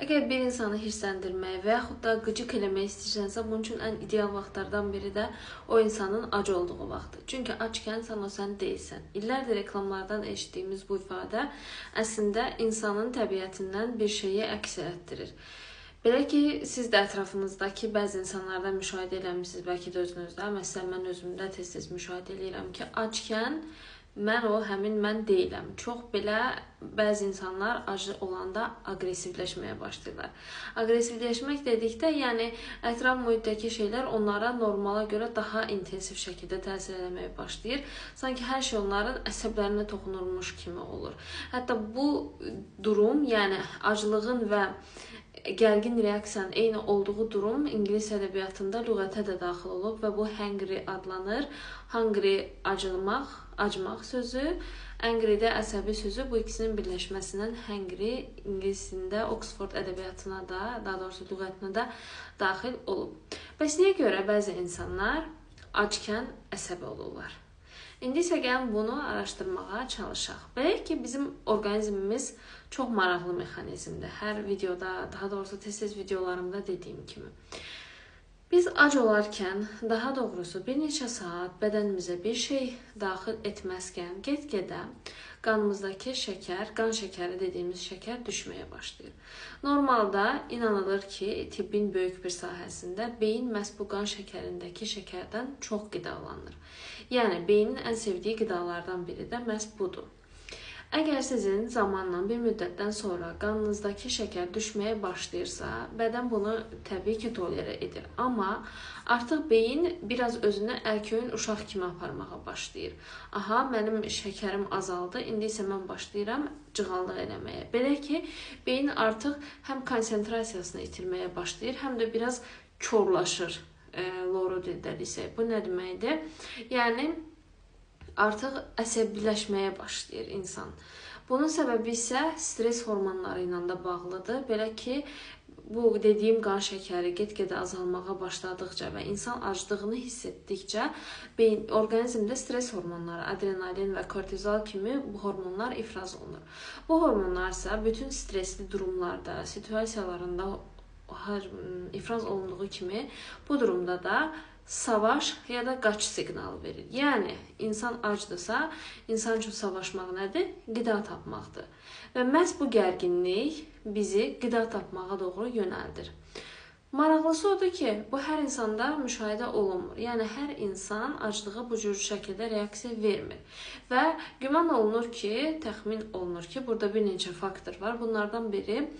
Əgər bir insanı hirsləndirmək və yaxud da qıcıq eləmək istəyirsənsə, bunun üçün ən ideal vaxtlardan biri də o insanın ac olduğu vaxtdır. Çünki açkən sən o sən deyilsən. İllərdir reklamlardan eşitdiyimiz bu ifadə əslində insanın təbiətindən bir şeyi əks etdirir. Belə ki, siz də ətrafınızdakı bəzi insanlarda müşahidə eləmisiniz, bəlkə də özünüzdə. Məsələn, mən özümdə tez-tez müşahidə eləyirəm ki, açkən mən o həmin mən deyiləm. Çox belə bəzi insanlar acı olanda aqressivləşməyə başlayırlar. Aqressivləşmək dedikdə, yəni ətraf mühitdəki şeylər onlara normala görə daha intensiv şəkildə təsir eləməyə başlayır. Sanki hər şey onların əsəblərinə toxunurmuş kimi olur. Hətta bu durum, yəni aclığın və gərgin reaksiyanın eyni olduğu durum ingilis ədəbiyyatında lüğətə də daxil olub və bu hangry adlanır. Hungry acılmaq, acmaq sözü, angry də əsəbi sözü, bu ikisinin birləşməsindən hangry ingilis dilində Oxford ədəbiyyatına da, daha doğrusu lüğətinə də daxil olub. Bəs niyə görə bəzi insanlar açkən əsəbi olurlar? İndi isə gəlin bunu araşdırmağa çalışaq. Belə ki, bizim orqanizmimiz çox maraqlı mexanizmdir. Hər videoda, daha doğrusu tez-tez videolarımda dediyim kimi. Biz ac olarkən, daha doğrusu bir neçə saat bədənimizə bir şey daxil etməzkən, get-gedə qanımızdakı şəkər, qan şəkəri dediyimiz şəkər düşməyə başlayır. Normalda inanılır ki, tibbin böyük bir sahəsində beyin məhz bu qan şəkərindəki şəkərdən çox qidalanır. Yəni, beynin ən sevdiyi qidalardan biri də məhz budur. Əgər sizin zamanla bir müddətdən sonra qanınızdakı şəkər düşməyə başlayırsa, bədən bunu təbii ki, tolerə edir. Amma artıq beyin biraz özünü ərköyün uşaq kimi aparmağa başlayır. Aha, mənim şəkərim azaldı, indi isə mən başlayıram cığallıq eləməyə. Belə ki, beyin artıq həm konsentrasiyasını itirməyə başlayır, həm də biraz korlaşır, loru dildə desək. Bu nə deməkdir? Yəni, artıq əsəbiləşməyə başlayır insan. Bunun səbəbi isə stres hormonları ilə də bağlıdır. Belə ki, bu dediyim qan şəkəri get-gedə azalmağa başladıqca və insan aclığını hiss etdikcə beyin, orqanizmdə stres hormonları, adrenalin və kortizol kimi bu hormonlar ifraz olunur. Bu hormonlar isə bütün stresli durumlarda, situasiyalarında ifraz olunduğu kimi bu durumda da savaş ya da qaç siqnalı verir. Yəni, insan acdırsa, insan üçün savaşmaq nədir? Qida tapmaqdır. Və məhz bu gərginlik bizi qida tapmağa doğru yönəldir. Maraqlısı odur ki, bu hər insanda müşahidə olunmur. Yəni, hər insan aclığa bu cür şəkildə reaksiya vermir. Və güman olunur ki, təxmin olunur ki, burada bir neçə faktor var. Bunlardan biri